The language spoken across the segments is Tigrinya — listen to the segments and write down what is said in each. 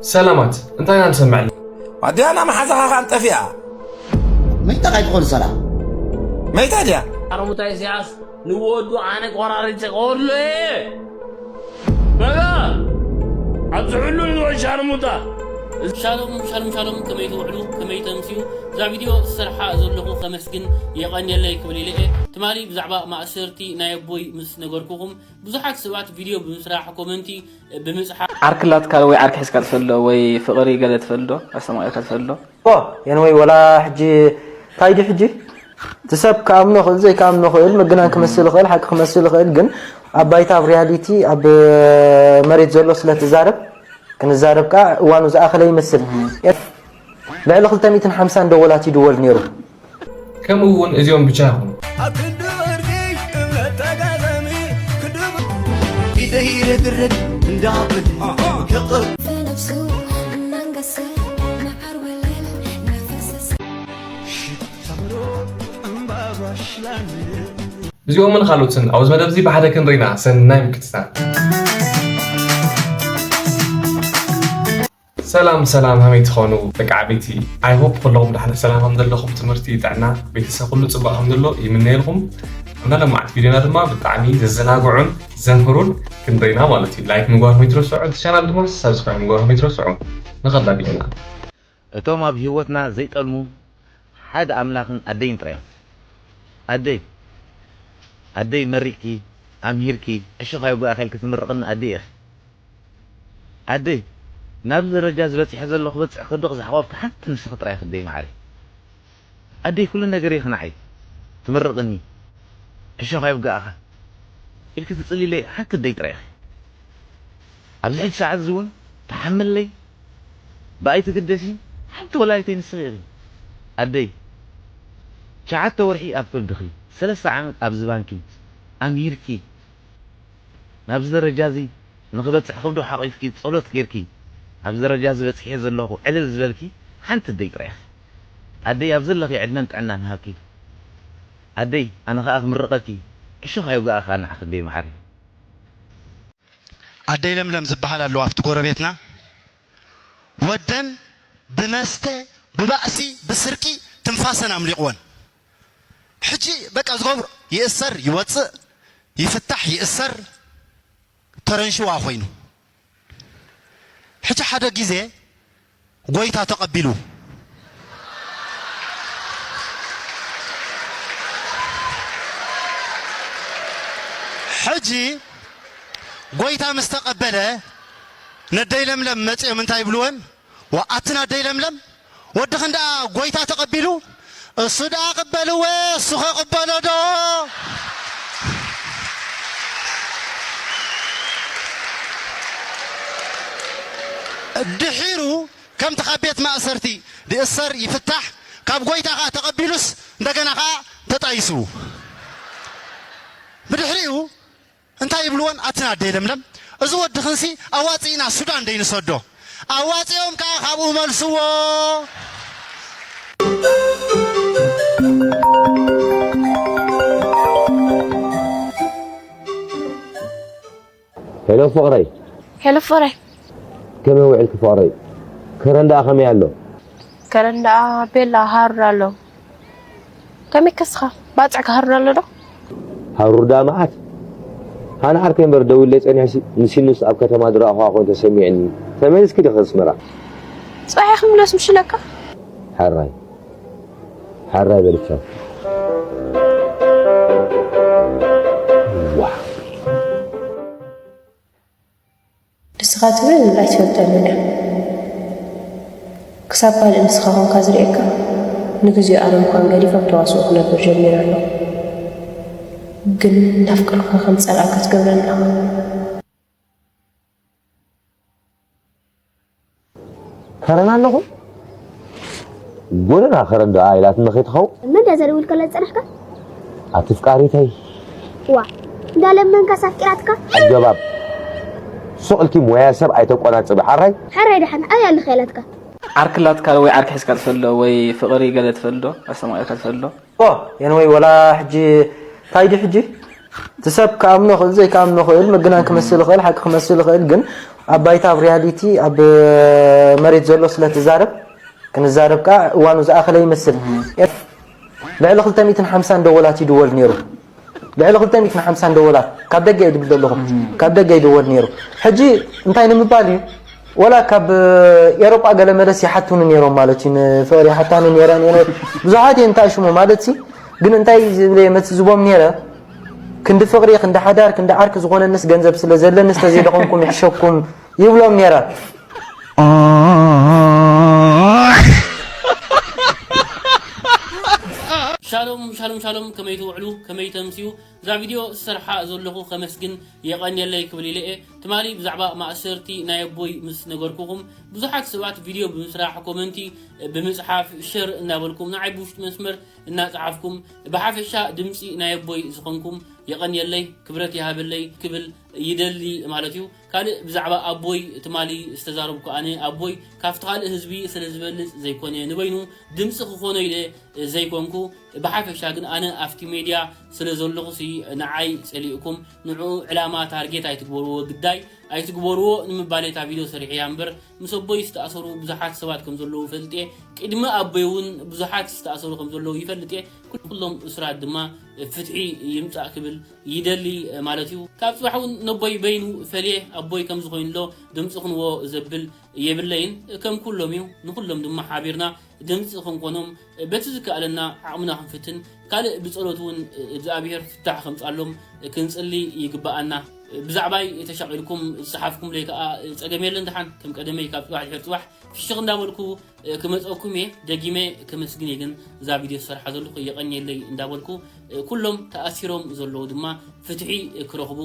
ሰላማት፣ እንታይ ኢና ንሰምዕ ኣለና? ኣዲያና መሓዛኻ ካን ጠፊኣ። መይታ ካይትኾን ሰላም? መይታ ድያ? ኣረሙታ ኢሳያስ ንወዱ ኣነ ቆራሪፀ ከወድሎ እየ። በጋ ኣብዚ ሕሉ ንዝወሻ ኣረሙታ። ሻሎም ሻሎም ሻሎም፣ ከመይ ትውዕሉ፣ ከመይ ተምስዩ? እዛ ቪድዮ ዝሰርሓ ዘለኹ ከመስግን የቐንየለይ ክብል ኢለ እየ። ትማሊ ብዛዕባ ማእሰርቲ ናይ ኣቦይ ምስ ነገርኩኹም፣ ብዙሓት ሰባት ቪድዮ ብምስራሕ፣ ኮመንቲ ብምፅሓፍ፣ ዓርኪ ኣላትካ ወይ ዓርኪ ሒዝካ ትፈልጥ ዶ ወይ ፍቕሪ ገለ ትፈልጥ ዶ ኣስተማቒርካ ትፈልጥ ዶ? ኦ የንወይ ወላ ሕጂ ታይ ድዩ ሕጂ እቲ ሰብ ክኣምኖ ክእል ዘይክኣምኖ ክእል ምግናን ክመስል ይኽእል ሓቂ ክመስል ይኽእል ግን ኣብ ባይታ ኣብ ሪያሊቲ ኣብ መሬት ዘሎ ስለ ትዛረብ ክንዛረብ ከዓ እዋኑ ዝኣኸለ ይመስል ልዕሊ ክልተ ሚእትን ሓምሳን ደወላት ይድወል ነይሩ ከምኡ እውን እዚኦም ብቻ ይኹኑ። ኣብ ክንዲ ወርቂ እምነት ተጋጣሚ ክንዲ ኢደይ ረግረግ እንዳብል ክቕብ فنفسه منقسم مع الوليل نفس ሽቶ ተምሮ እምባባሽላን እዚኦምን ካልኦትን ኣብዚ መደብ እዚ ብሓደ ክንርኢና ሰናይ ምክትታል። ሰላም ሰላም ሃመይ ትኾኑ ደቂ ዓበይቲ I hope ኩለኹም ዳሕና ሰላም ከም ዘለኹም ትምህርቲ ጥዕና ቤተሰብ ኩሉ ጽቡቕ ከም ዘሎ ይምነየልኩም ኣብና ለማዓት ቪድዮና ድማ ብጣዕሚ ዘዘናግዑን ዘምህሩን ክንደይና ማለት እዩ like ምግባር ከይትረስዑ እቲ ቻናል ድማ subscribe ምግባር ከይትረስዑ ንኸዳ ቪድዮና እቶም ኣብ ህይወትና ዘይጠልሙ ሓደ ኣምላኽን ኣደይን ጥራይ እዮም። ኣደይ ኣደይ መሪቕኪ ኣምሂርኪ ዕሾኽ ኣይውጋእካ ኢልኪ ትምርቕኒ ኣደይ ኢኺ። ኣደይ ናብዚ ደረጃ ዝበፂሐ ዘሎ ክበፅሕ ከዶ ዝሓቆፍኪ ሓንቲ ንስኺ ጥራይ ኢኺ ኣደይ መዓረይ። ኣደይ ኩሉ ነገር ኢኺ ንዓይ ትምርቕኒ ዕሾኽ ኣይውጋእካ ኢልኪ ትፅልይለይ ሓንቲ ኣደይ ጥራይ ኢኺ። ኣብዚ ሕጂ ሰዓት እዚ እውን ተሓምለይ ብኣይትግደሲ ሓንቲ ወላዲተይ ንስኺ ኢኺ ኣደይ ትሽዓተ ወርሒ ኣብ ከብድኺ ሰለስተ ዓመት ኣብዚ ባንኪ ኣምሂርኪ ናብዚ ደረጃ እዚ ንኽበፅሕ ከብዱ ሓቒፍኪ ፀሎት ጌርኪ ኣብዚ ደረጃ እዚ በፂሐ ዘለኹ ዕልል ዝበልኪ ሓንቲ ኣደይ ጥራይ ኢኺ ኣደይ ኣብ ዘለኺ ዕድመን ጥዕናን ሃብኪ ኣደይ ኣነ ኸዓ ክምርቐኪ ዕሾኽ ኣይውጋእካ ንዓኺ ኣደይ መዓረይ። ኣደይ ለምለም ዝበሃል ኣለዋ ኣብቲ ጎረቤትና ወደን ብመስተ ብባእሲ ብስርቂ ትንፋሰን ኣምሊቕወን ሕጂ በቃ ዝገብሮ ይእሰር ይወፅእ ይፍታሕ ይእሰር ተረንሽዋ ኮይኑ ሕጂ ሓደ ግዜ ጎይታ ተቐቢሉ ሕጂ ጎይታ ምስ ተቐበለ ነደይ ለምለም መፅኦም እንታይ ይብልወን ኣትን ኣደይ ለምለም ወድኽን ደኣ ጎይታ ተቐቢሉ እሱ ደኣ ቅበልወ እሱ ኸቕበሎ ዶ ድሒሩ ከምቲ ካብ ቤት ማእሰርቲ ድእሰር ይፍታሕ ካብ ጎይታ ኸዓ ተቐቢሉስ እንደገና ኸዓ ተጣይሱ ብድሕሪኡ እንታይ ይብልወን ኣትን ኣደይ ለምለም እዚ ወድኽንሲ ኣዋፂእና ሱዳን ደይንሰዶ ኣዋፂኦም ከዓ ካብኡ መልስዎ ሄሎ ፍቕረይ ሄሎ ፍቕረይ ከመይ ውዕልኪ ፍቕረይ ከረን ደኣ ከመይ ኣሎ ከረን ደኣ ቤላ ሃሩር ኣሎ ከመይ ከስኻ ባፅዕ ክሃሩር ኣሎ ዶ ሃሩር ደኣ መዓት ሃነ ዓርከይ እምበር ደዊለይ ፀኒሐ ንሲኑስ ኣብ ከተማ ዝረኣኹዋ ኮይኑ ተሰሚዕኒ ተመሊስኪ ዲኺ ኣስመራ ፅባሕ ክምለስ ምሽለካ ሕራይ ሕራይ በልቻ ንስኻ ትብል ኣይትፈልጠንን እያ። ክሳብ ካልእ ንስኻ ኮንካ ዝርእየካ፣ ንግዜኡ ኣነ ምዃን ገዲፈ ኣብ ተዋስኦ ክነብር ጀሚረ ኣለኹ። ግን እንዳፍቀርኩኻ ከም ዝጸልኣካ ትገብረኒ ኣለኻ። ከረን ኣለኹ ጎደና ከረን ደኣ ኢላትኒ ከይትኸውን መን ድያ ዘደውል ከላ ዝጸናሕካ ኣቲ ፍቃሪተይ ዋ እንዳለመንካስ ኣፍቂራትካ ኣገባብ ሱቕ ኢልኪ ሞያ ሰብ ኣይተቆናጽቢ ሓራይ ሓራይ ደሓን ኣበይ ኣለኻ ኢላትካ ዓርኪ ኣላትካ ዶ ወይ ዓርኪ ሒዝካ ትፈልጥ ዶ ወይ ፍቕሪ ገለ ትፈልጥ ዶ ኣስተማቒርካ ትፈልጥ ዶ ኦ የንወይ ወላ ሕጂ ታይ ድዩ ሕጂ እቲ ሰብ ክኣምኖ ክእል ዘይክኣምኖ ክእል ምግናን ክመስል ይኽእል ሓቂ ክመስል ይኽእል ግን ኣብ ባይታ፣ ኣብ ሪያሊቲ፣ ኣብ መሬት ዘሎ ስለ ትዛረብ፣ ክንዛረብ ከኣ እዋኑ ዝኣኸለ ይመስል። ልዕሊ ክልተ ሚእትን ሓምሳን ደወላት ይድወል ነይሩ። ልዕሊ ክልተ ሚእትን ሓምሳን ደወላት ካብ ደገ እየ ዝብል ዘለኹ። ካብ ደገ ይድወል ነይሩ። ሕጂ እንታይ ንምባል እዩ? ወላ ካብ ኤሮጳ ገለ መለስ ይሓቱኒ ነይሮም ማለት እዩ። ንፍቕሪ ይሓታኒ ነይረ፣ ነይረ። ብዙሓት እየን ተኣሽሙ ማለት ሲ። ግን እንታይ ዝብል እየ መትዝቦም ነይረ? ክንዲ ፍቕሪ፣ ክንዲ ሓዳር፣ ክንዲ ዓርኪ ዝኾነንስ ገንዘብ ስለ ዘለንስ ተዘይደኸምኩም ይሕሸኩም ይብሎም ነይረ። ሻሎም ሻሎም ሻሎም፣ ከመይ ትውዕሉ፣ ከመይ ተምስዩ? እዛ ቪድዮ ዝሰርሓ ዘለኹ ከመስግን የቐንየለይ ክብል ኢለ እየ። ትማሊ ብዛዕባ ማእሰርቲ ናይ ኣቦይ ምስ ነገርኩኹም፣ ብዙሓት ሰባት ቪድዮ ብምስራሕ፣ ኮመንቲ ብምጽሓፍ፣ ሸር እናበልኩም፣ ንዓይ ብውሽጢ መስመር እናጸሓፍኩም፣ ብሓፈሻ ድምጺ ናይ ኣቦይ ዝኾንኩም የቐንየለይ፣ ክብረት ይሃበለይ ክብል ይደሊ ማለት እዩ። ካልእ ብዛዕባ ኣቦይ ትማሊ ዝተዛረብኩ፣ ኣነ ኣቦይ ካብቲ ካልእ ህዝቢ ስለ ዝበልጽ ዘይኮነ፣ ንበይኑ ድምጺ ክኾኖ ኢለ ዘይኮንኩ፣ ብሓፈሻ ግን ኣነ ኣብቲ ሜድያ ስለ ዘለኹሲ፣ ንዓይ ጸሊእኩም ንዕኡ ዕላማ ታርጌት ኣይትግበርዎ፣ ግዳይ ኣይትግበርዎ ንምባል እየ እታ ቪድዮ ሰሪሐያ እምበር፣ ምስ ኣቦይ ዝተኣሰሩ ብዙሓት ሰባት ከም ዘለዉ ፈልጥ እየ። ቅድሚ ኣቦይ እውን ብዙሓት ዝተኣሰሩ ከም ዘለዉ ይፈልጥ እየ። ኩሎም እሱራት ድማ ፍትሒ ይምጻእ ክብል ይደሊ ማለት እዩ። ካብ ጽባሕ እውን ነቦይ በይኑ ፈልየ ኣቦይ ከምዚ ኮይኑ ኣሎ ድምጺ ክንዎ ዘብል የብለይን። ከም ኩሎም እዩ። ንኹሎም ድማ ሓቢርና ድምጺ ክንኮኖም በቲ ዝከኣለና ዓቕምና ክንፍትን፣ ካልእ ብጸሎት እውን እግዚኣብሔር ፍታሕ ከምጻሎም ክንጽሊ ይግብኣና። ብዛዕባይ ተሻቒልኩም ዝጸሓፍኩምለይ ከኣ ጸገም የለን። ደሓን ከም ቀደመይ ካብ ጽባሕ ድሕሪ ጽባሕ ፍሽኽ እንዳበልኩ ክመጸኩም እየ። ደጊመ ከመስግን እየ ግን እዛ ቪድዮ ዝሰርሓ ዘለኹ የቐንየለይ እንዳበልኩ፣ ኩሎም ተኣሲሮም ዘለዉ ድማ ፍትሒ ክረኽቡ፣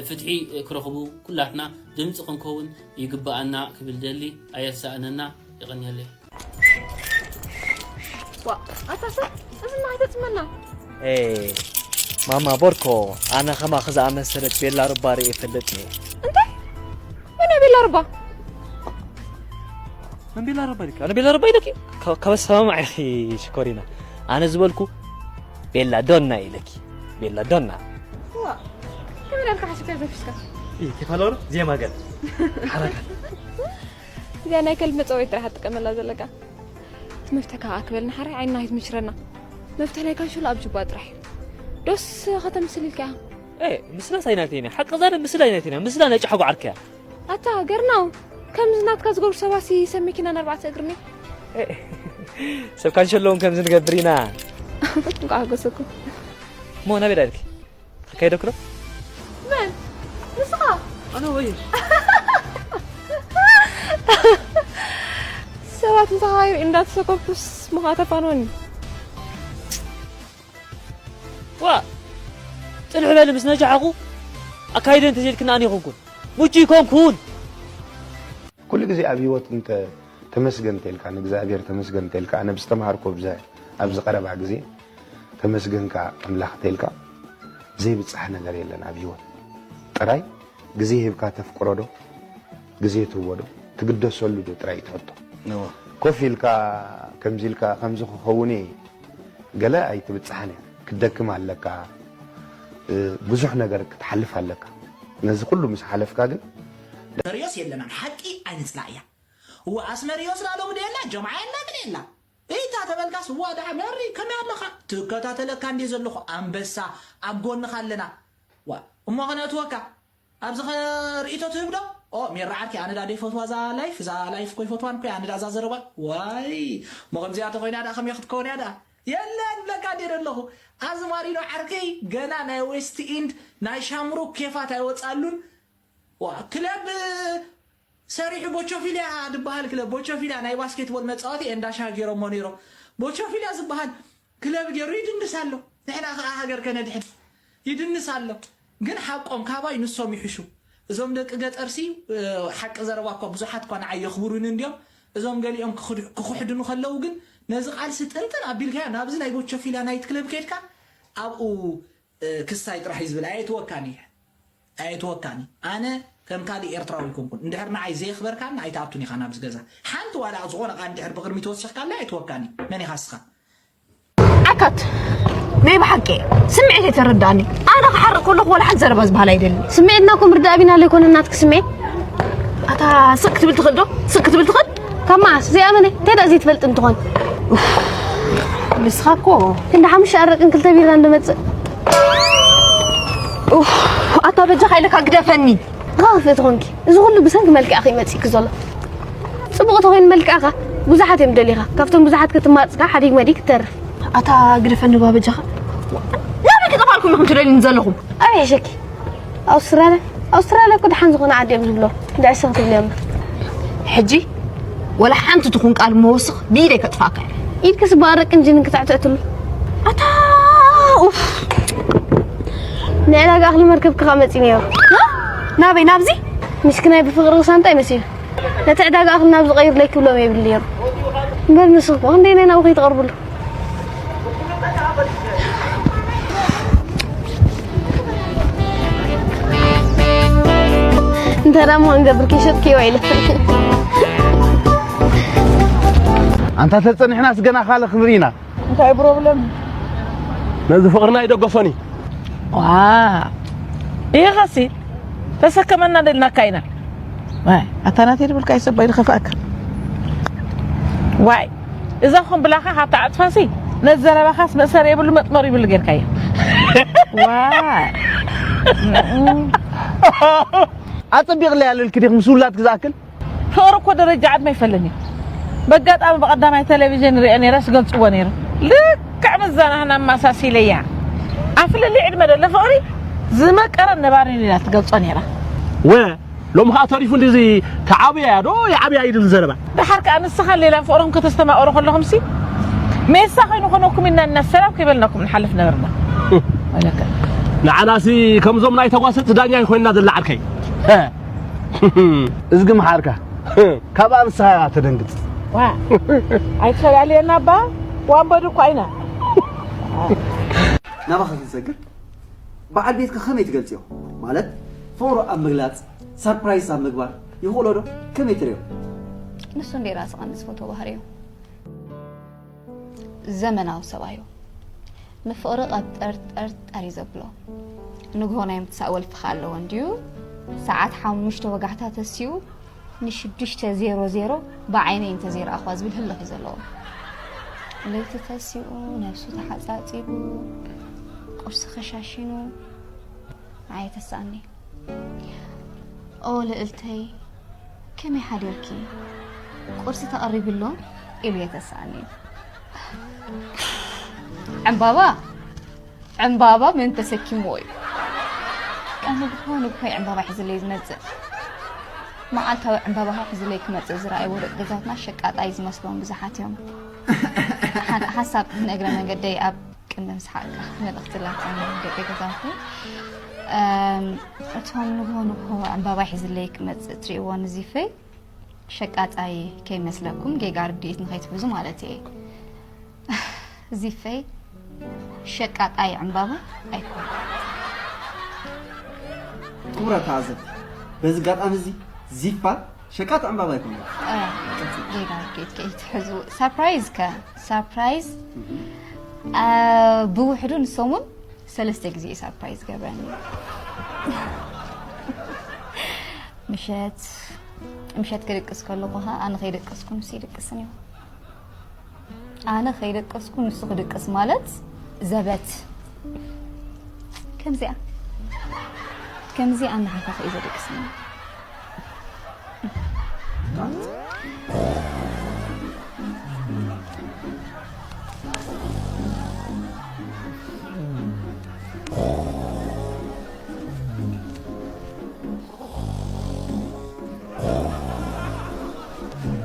ፍትሒ ክረኽቡ ኩላትና ድምጺ ክንከውን ይግብኣና ክብል ደሊ። ኣየሳእነና። የቐንየለይ። ዋ ኣታ ሰብ እዚ ናይ ተጽመና ኤ ማማ ቦርኮ፣ ኣነ ከማኺ ዝኣመሰለት ቤላ ሩባ ርእየ ይፈልጥ እየ። እንታይ? መን እያ ቤላ ሩባ? መን ቤላ ሩባ ኢልኪ? ኣነ ቤላ ሩባ ኢለኪ? ካብ ካብ ኣሰማምዓ ኢኺ ሽኮሪና። ኣነ ዝበልኩ ቤላ ዶና ኢለኪ። ቤላ ዶና። ዋ ከመይ ዳልካ ሓሲብካ ዘፊስካ? ኢ ኬፍ ኣለዎ ዶ? ዜማ ገለ ሓረካ። እዚኣ ናይ ከልቢ መጸወይት ጥራሕ ትጥቀመላ ዘለካ። እቲ መፍትሒ ከዓ ክበልና ሓራይ ዓይንና ኣይትምችረና። መፍትሒ ናይ ካንሸሎ ኣብ ጅባ ጥራሕ እዩ። ዶስ ከተምስል ኢልካ ኢኻ? ኤ ምስላ ሳይናቴና ሓቂ ዛነ ምስላ ኣይናቴና ምስላ ናይ ጫሕጎ ዓርከያ። ኣታ ገርናው ከምዚ ናትካ ዝገብሩ ሰባሲ ሰብ መኪና ንኣርባዕተ እግርኒ። ሰብ ካንሸሎ እውን ከምዚ ንገብር ኢና። እንኳዕ ሓጎሰኩም። እሞ ናበይ ዳልኪ? ከካይደክሮ መን ንስኻ? ኣነ ወይ ሰባት ምሳኻ ይርኢ እንዳተሰከፍኩስ ምኻ ተፋንወኒ። ዋ ጽንሕ በሊ ምስ ነጃሕኹ ኣካይደ እንተዘይልክና ኣነ ይኾንኩን ምቹ ይኮንኩን። ኩሉ ግዜ ኣብ ህይወት እንተ ተመስገን እንተልካ ንእግዚኣብሔር ተመስገን እንተልካ ኣነ ብዝተምሃርኮ ብዛ ኣብዚ ቀረባ ግዜ ተመስገንካ ኣምላኽ እንተልካ ዘይብጻሕ ነገር የለን ኣብ ህይወት ጥራይ ግዜ ሂብካ ተፍቅሮ ዶ ግዜ ትህቦ ዶ ትግደሰሉ ዶ ጥራይ እዩ ትሕቶ ኮፍ ኢልካ ከምዚ ኢልካ ከምዚ ክኸውን እየ ገለ ኣይትብጻሕን እያ ክትደክም ኣለካ ብዙሕ ነገር ክትሓልፍ ኣለካ ነዚ ኩሉ ምስ ሓለፍካ ግን ኣስመሪዮስ የለናን ሓቂ ኣይንፅላእ እያ እወ ኣስመሪዮስ ናሎም ዶ የላ ጀምዓ የላ ግን የላ እይታ ተበልካስ እዋ ደሓ መሪ ከመይ ኣለኻ ትከታተለካ እንዴ ዘለኹ ኣንበሳ ኣብ ጎንኻ ኣለና ዋ እሞ ከነእትወካ ኣብዚ ኸ ርእይቶ ትህብ ዶ ኦ ሜራ ዓርኪ ኣነ ዳ ደይፈትዋ እዛ ላይፍ እዛ ላይፍ ኮ ይፈትዋን ኮ ኣነ ዳ እዛ ዘረባ ዋይ እሞ ከምዚኣ ተኾይና ዳ ከመይ ክትከውን እያ ዳ የለን ብለካ እንዴ ዘለኹ ኣዚ ማሪኖ ዓርከይ ገና ናይ ዌስት ኢንድ ናይ ሻምሩክ ኬፋት ኣይወፃሉን ክለብ ሰሪሑ ቦቾፊልያ ድበሃል ክለብ ቦቾፊልያ ናይ ባስኬትቦል መፃወቲ እንዳሻ ገይሮሞ ነይሮም ቦቾፊልያ ዝበሃል ክለብ ገይሩ ይድንስ ኣሎ ንሕና ከዓ ሃገር ከነድሕን ይድንስ ኣሎ ግን ሓቆም ካባይ ንሶም ይሕሹ እዞም ደቂ ገጠርሲ ሓቂ ዘረባ እኳ ብዙሓት እኳ ንዓይ የኽብሩኒ እንዲዮም እዞም ገሊኦም ክኽሕድኑ ከለዉ ግን ነዚ ቃልሲ ጥንጥን ኣቢልካዮ ናብዚ ናይ ቦቾፊልያ ናይት ክለብ ከድካ ኣብኡ ክሳይ ጥራሕ እዩ ዝብል ኣየትወካን እዩ ኣየትወካን እዩ ኣነ ከም ካሊእ ኤርትራዊ ኣይኮንኩን እንድሕር ንዓይ ዘየኽበርካኒ ኣይትኣቱን ኢኻ ናብዚ ገዛ ሓንቲ ዋላ ዝኾነ ቃ እንድሕር ብቕድሚ ተወሲኽካለ ኣይትወካን እዩ መን ኢኻ ስኻ ዓካት ናይ ብሓቂ ስምዒት የተረዳኒ ኣነ ክሓርቕ ከለኹ ወላ ሓንቲ ዘረባ ዝበሃል ኣይደልን ስምዒትና እኮ ምርዳእ ቢና ለይኮነ ናትክ ስምዒት ኣታ ስቅ ክትብል ትኽእል ዶ? ስቅ ክትብል ትኽእል? ካብ መዓስ? ዘይኣመነ እንታይ ደኣ ዘይትፈልጥ እንትኾን? ንስኻ እኮ ክንዲ ሓሙሽተ ኣረቅን ክልተ ቢራ እንደመጽእ። ኡፍ፣ ኣታ በጃኻ ኢለካ ግደፈኒ። ኻፍ ትኾንኪ። እዚ ኩሉ ብሰንኪ መልክዕኺ መጺእኪ ዘሎ። ጽቡቕ ተኾይኑ መልክዕኻ ብዙሓት እዮም ደሊኻ። ካብቶም ብዙሓት ክትማርጽካ ሓዲግ መዲግ ትተርፍ። ኣታ ግደፈኒ ባ በጃኻ። ናበይ ክጠፋልኩም ኢኹም ትደልዩኒ ዘለኹም? ኣበይ ሕሸኪ? ኣውስትራልያ ኣውስትራልያ እኮ ደሓን ዝኾነ ዓዲ እዮም ዝብሎ። እንዳ ዕስኽ ትብልዮ እምበር። ሕጂ ወላ ሓንቲ ትኹን ቃል መወስኽ ብኢደይ ከጥፋእካ እየ። ኢድክስ ብኣረቅን ጅንን ክትዕትዕትሉ። ኣታ ኡፍ። ንዕዳጋ እኽሊ መርከብኪ ከኣ መጺኡ ነይሩ። ሃ? ናበይ ናብዚ? ምስኪናይ ብፍቕሪ ሳንጣ ይመሲሉ። ነቲ ዕዳጋ እኽሊ ናብ ዝቐይርለይ ክብሎም የብሉ ነይሩ። እምበር ንስኺ እኮ ክንደይ ናይ ናብኡ ከይትቐርብሉ። እንተ ደኣ እሞ እንገብር ከይሸጥክዮ ኢለ። ኣንታ ተጸኒሕናስ ገና ካልእ ክንርኢ ኢና። እንታይ ፕሮብለም? ነዚ ፍቕርና ይደገፎን እዩ። ዋ፣ ይኸሲ ተሰከመና ደልናካ ኢና። ዋይ፣ ኣታ ናተይ ድብልካ ይሰባ ይድኸፍኣካ። ዋይ፣ እዛ ኹም ብላኻ ካብታ ዕጽፋሲ ነዚ ዘረባኻስ መእሰር የብሉ መጥመር ይብሉ ጌርካዮ። ዋይ። ኣጸቢቕለይ ኣለልኪ ዲኽ ምስ ውላድኪ ዝኣክል? ፍቕሪ እኮ ደረጃ ዕድመ ኣይፈልን እዩ። በጋጣሚ ብቐዳማይ ቴሌቪዥን ሪአ ነይረ፣ ስገልጽዎ ነይሩ። ልክዕ ምዛና ህና ኣመሳሲለያ። ኣብ ፍልልይ ዕድመ ደሎ ፍቕሪ ዝመቀረ ነባሪ ኢላ ትገልጾ ነይራ። ወ ሎም ኸዓ ተሪፉ እንዲዚ ተዓብያ ዶ ይዓብያ ይድል ዘረባ። ደሓር ከኣ ንስኻ ሌላ ፍቕርኹም ከተስተማቕሩ ከለኹም ሲ ሜሳ ኮይኑ ኮነኩም ኢና እና ሰላም ከይበልናኩም ንሓልፍ ነበርና። ወለከ ንዓናሲ ከምዞም ናይ ተጓሰጽ ዳኛ ይኮንና ዘላ ዓርከይ። እዝጊ መሓርካ። ካብ ኣንስኻ ኢኻ ተደንግጽ። ዋ ኣይትፈላልየና እባ ዋንበዱ እኳ ኢና። ናባኻ ክንሰግር በዓል ቤትካ ከመይ ትገልጽዮ? ማለት ፍቕሩ ኣብ ምግላጽ፣ ሰርፕራይዝ ኣብ ምግባር ይኽእሎ ዶ? ከመይ ትርእዮ? ንሱ እንዴ ራስኻ ንዝፈትዎ ባህሪዮ። ዘመናዊ ሰብኣዮ ንፍቕሪ ቀብጠር ጠርጠር እዩ ዘብሎ። ንግሆ ናይ ምትሳእ ወልፊ ከ ኣለዎ እንድዩ። ሰዓት ሓሙሽተ ወጋሕታ ተሲኡ ንሽዱሽተ ዜሮ ዜሮ ብዓይነይ እንተዘይረኣኽዋ ዝብል ህልኽ እዩ ዘለዎ። ለይቲ ተሲኡ ነብሱ ተሓጻጺቡ ቁርሲ ከሻሽኑ ኣየተስኣኒ። ኦ ልእልተይ ከመይ ሓዲርኪ? ቁርሲ ተቐሪቡ ኣሎ ኢሉ የተስኣኒ። ዕምባባ ዕምባባ መን ተሰኪምዎ እዩ? ቀንዲ ንግሆ ንግሆ እዩ ዕምባባ ሒዝለይ ዝመጽእ። መዓልታዊ ዕምባባ ሒዝለይ ክመጽእ ዝረኣይዎ ደቂ ገዛትና ሸቃጣይ ዝመስሎም ብዙሓት እዮም። ሓ- ሓሳብ ንእግረ መንገደይ ኣብ ቅድሚ ምስሓቅ መልእኽቲ ላካኒ ደቂ ገዛውቲ። እም፣ እቶም ንግሆ ንግሆ ዕምባባ ሒዝለይ ክመጽእ ትርእይዎ ንዚፈይ ሸቃጣይ ከይመስለኩም ጌጋ ርድኢት ንኸይትሕዙ ማለት እየ። ዚፈይ ሸቃጣይ ዕምባባ ኣይኮን። ክቡራት ተዓዘብቲ፣ በዚ ኣጋጣሚ እዚ ዚፋ ሸቃጥ ዕምባባ ኣይኮነን። ጌጋ ርድኢት ከይትሕዙ። ሳፕራይዝ ከ ሳፕራይዝ ብውሕዱ ንሰሙን ሰለስተ ግዜ እዩ ሳፕራይዝ ገብረኒ። ምሸት ምሸት ክድቅስ ከለኹ ኸ ኣነ ከይደቀስኩ ንሱ ይድቅስን እዩ። ኣነ ከይደቀስኩ ንሱ ክድቅስ ማለት ዘበት። ከምዚኣ ከምዚኣ እናሓፈኸ እዩ ዘደቅስኒ።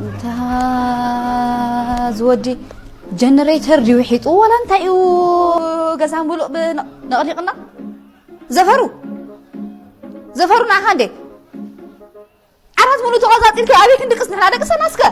እታ ዝወዲ ጀነሬተር ድዩ ሒጡ ዋላ እንታይ እዩ ገዛ ምሉእ ብነቕሊቕና ዘፈሩ ዘፈሩ ንዓኻ እንዴ ዓራት ሙሉእ ተቐጻጺልካ ኣበይ ክንድቅስ ንሕና ደቅሰና እስከ።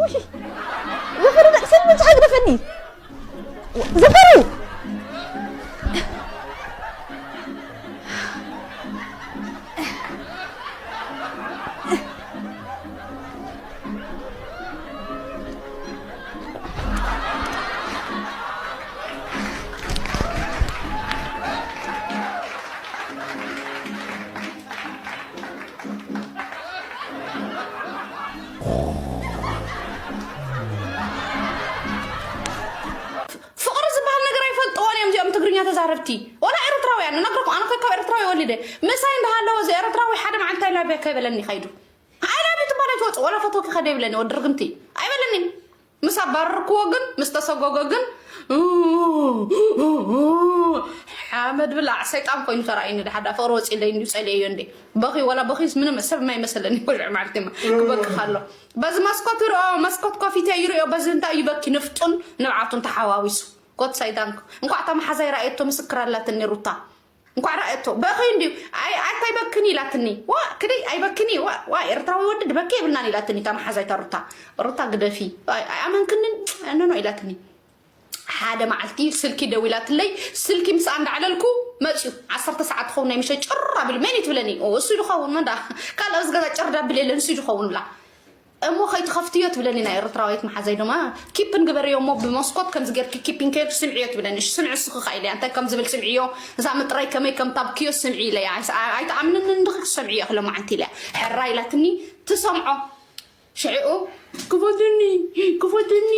ውይ፣ ዘፈሩ ደቅሰኒ፣ ምንጭ ሃግደፈኒ። ዘፈሩ! ፍቕሪ ዝበሃል ነገር ኣይፈልጥዎን እዮም እዚኦም ትግርኛ ተዛረብቲ። ወላ ኤርትራውያን፣ ንነግረኩም፣ ኣነ እኮ ካብ ኤርትራዊ ወሊደ። ምሳይ እንዳሃለወ እዚ ኤርትራዊ ሓደ መዓልቲ I love you ከይበለኒ ከይዱ። I love you ትባል ኣይትወጽእ፣ ወላ ፈተውኪ ከደ ይብለኒ፣ ወዲ ርግምቲ። ኣይበለኒ። ምስ ኣባረርክዎ ግን፣ ምስ ተሰጎገ ግን፣ ሓመድ ብላዕ ሰይጣን ኮይኑ ተራእዩኒ። ደሓዳ ፍቕሪ ወፂለይ እንዲዩ ጸሊኤዮ እንዴ። በኺ ወላ በኺስ ምንም ሰብ የማይመስለኒ። ወልዕ ማለት ማ ክበኪ ካሎ በዚ መስኮት ይርኦ፣ መስኮት ኮፊተ ይርኦ፣ በዚ እንታይ ይበኪ ንፍጡን ንብዓቱን ተሓዋዊሱ። ጎድ ሳይዳንክ። እንኳዕ እታ መሓዛይ ረኣየቶ ምስክር ኣላትኒ ሩታ። እንኳዕ ረኣየቶ። በኺ እንዲዩ። ኣይ ኣታ ኣይበክን ኢላትኒ። ዋ ክደይ ኣይበክኒ። ዋ ዋ ኤርትራዊ ወዲ ድበኪ የብልናን ኢላትኒ እታ መሓዛይ እታ ሩታ። ሩታ ግደፊ። ኣይ ኣይ ኣመንክንን። ኖ ኖ ኢላትኒ። ሓደ መዓልቲ ስልኪ ደዊላትለይ፣ ስልኪ ምስኣ እንዳዕለልኩ መፅዩ። ዓሰርተ ሰዓት ትኸውን ናይ ምሸት ጭር ኣቢሉ፣ መን እዩ ትብለኒ? ኦ፣ እሱ እዩ ዝኸውን፣ መን ደኣ? ካልእ ኣብዚ ገዛ ጭር ዳብል የለን፣ እሱ እዩ ዝኸውን ብላ። እሞ ከይትኸፍትዮ ትብለኒ ናይ ኤርትራዊት መሓዛይ ድማ፣ ኪፕን ግበርዮ እሞ ብመስኮት ከምዚ ጌርኪ ኪፕን ጌርኪ ስምዕዮ ትብለኒ። እሺ፣ ስምዒ እስኺ ኸኣ ኢለያ። እንታይ ከም ዝብል ስምዕዮ፣ እዛ ምጥራይ ከመይ ከም ታብክዮ ስምዒ ኢለያ። ኣይስ-፣ ኣይ-፣ ኣይትኣምንንን ዲኺ ክሰምዕዮ ኢኺ ሎማዓንቲ ኢለያ። ሕራይ ኢላትኒ፣ ትሰምዖ። ሽዕኡ ክፈትኒ፣ ክፈትኒ፣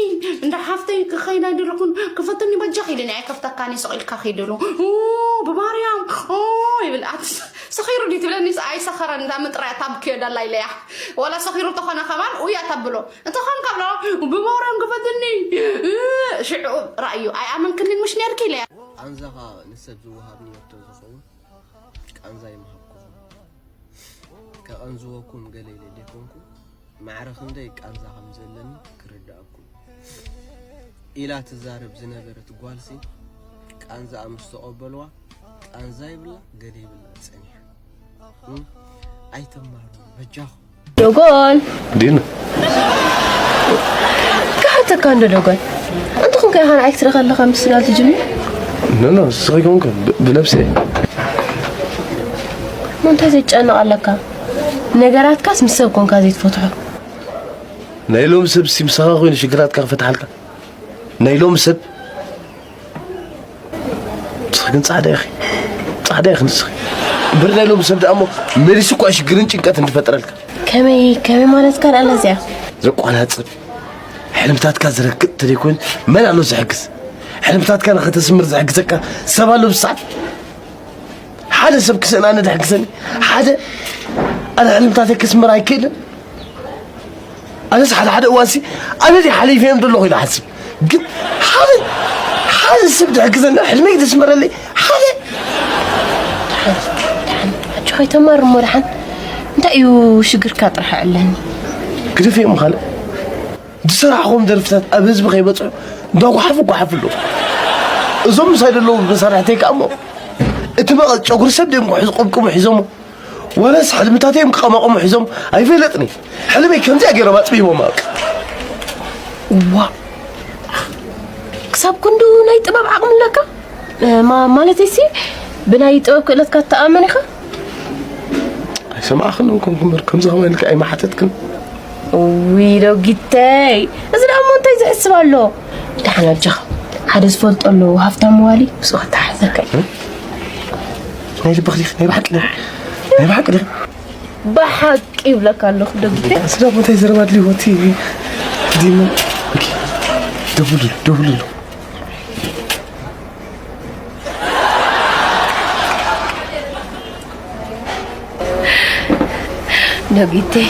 እንዳ ሓፍተይ ክኸይድ ኣይደለኹን፣ ክፈትኒ በጃኺ ኢሉኒ፣ ኣይከፍተካን እየ፣ ስቕ ኢልካ ኺድ ኢሉ። ኦ፣ ብማርያም፣ ኦ፣ ይብል። ኣት-፣ ሰኺሩ ድዩ ትብለኒ? ኣይሰኸረን፣ እዛ ምጥራይ ታብክዮ ዳላ ኢለያ። ዋላ ሰኺሩ ተኾነ ከማን፣ ኡያ ተብሎ። እንተኾን ካብሎ፣ ብማርያም ክፈትኒ፣ ሽዕኡ ራእዩ፣ ኣይኣመንክንን ምሽ ነርኪ ኢለያ። ቃንዛኻ ንሰብ ዝወሃብ ንየቶ ዝኸውን ቃንዛ ይምሃብኩም። ከቐንዝወኩም ገለ ኢለ ዘይኮንኩ፣ ማዕረ ክንደይ ቃንዛ ከም ዘለኒ ክርድኣኩም ኢላ ትዛረብ ዝነበረት ጓልሲ፣ ቃንዛኣ ምስ ተቐበልዋ፣ ቃንዛ ይብላ ገለ ይብላ ጸኒሓ። እም? ኣይተማሩ፣ በጃኹም። ዶጎል። ዲና። ክሓተካ እንዶ ዶጎል። እንተ ኾንካ ኢኻ ንዓይ ክትረኸ ኣለኻ ምስ ጋል ትጅምር? ኖ፣ ኖ፣ ንስኺ ኮንክ ብ-፣ ብነብሰይ። እሞ እንታይ ዘጨንቕ ኣለካ? ነገራትካስ ምስ ሰብ ኮንካ ዘይትፈትሖ። ናይ ሎሚ ሰብ ሲ ምሳኻ ኮይኑ ሽግራትካ ክፈትሓልካ? ናይ ሎሚ ሰብ ንስኺ ግን ጻዕዳ ኢኺ። ጻዕዳ ኢኺ ንስኺ። እምበር ናይ ሎሚ ሰብ ደኣ እሞ መሊሱ እኳ ሽግርን ጭንቀትን ትፈጥረልካ። ከመይ፣ ከመይ ማለትካ ደኣ እዚኣ? ዘቋናጽብ፣ ሕልምታትካ ዝረግጥ ተደይኮይኑ መን ኣሎ ዝሕግዝ? ሕልምታትካ ንኸተስምር ዝሕግዘካ ሰብ ኣሎ ብሰዓት? ሓደ ሰብ ክስእናኒ ድሕግዘኒ፣ ሓደ ኣነ ሕልምታተይ ክስምር ኣይክእልን። ኣነስ ሓደ ሓደ እዋንሲ ኣነ ድየ ሓሊፈዮም ዘለኹ ኢለ ሓስብ። ግን ሓደ፣ ሓደ ሰብ ድሕግዘኒ፣ ሕልመይ ድስምረለይ፣ ሓደ። ደሓን፣ ደሓን፣ ኣጆኻ ኣይተማር እሞ ደሓን። እንታይ እዩ ሽግርካ ጥራሕ ኣዕለኒ። ግደፍዮም ካልእ። ዝሰራሕኹም ደርፍታት ኣብ ህዝቢ ከይበጽሑ እንዳጓሓፉ ጓሓፉ ኣለዉ። እዞም ምሳይ ዘለዉ መሳርሕተይ ከኣ እሞ እቲ መቐ-፣ ጨጉሪ ሰብ ድዮም ክሕዙ-፣ ቆምቁሙ ሒዞሞ? ዋላስ ሕልምታተይ እዮም ክቐማቕሙ ሒዞም? ኣይፈለጥኒ። ሕልመይ ከምዚኣ ገይሮም ኣጽቢቦም፣ በቃ። ዋ። ክሳብ ክንዱ ናይ ጥበብ ዓቕሚ ኣለካ? እ፣ ማ-፣ ማለተይሲ ብናይ ጥበብ ክእለትካ ትተኣመን ኢኻ? ኣይሰማዕኽን ኮንኩ እምበር፣ ከምዚ ከማይ ኢልኪ ኣይመሓተትክን። እውይ፣ ዶጊተይ፣ እዚ ደኣ እሞ እንታይ ዝሕስብ ኣሎ? ደሓን ኣጆኻ፣ ሓደ ዝፈልጦ ኣሎ፣ ሃፍታም ዋሊ፣ ምስኡ ከተሓሕዘካ እዩ። ናይ ልብኺ ዲኺ? ናይ ብሓቂ ዲኺ? ናይ ብሓቂ ዲኺ? ብሓቂ ይብለካ ኣለኹ፣ ዶጊተይ። ስለ እንታይ ዘረባ ድልዩ፣ እቲ ዲሞ፣ ኦኬ፣ ደውሉ፣ ደውሉ። ዶጊተይ፣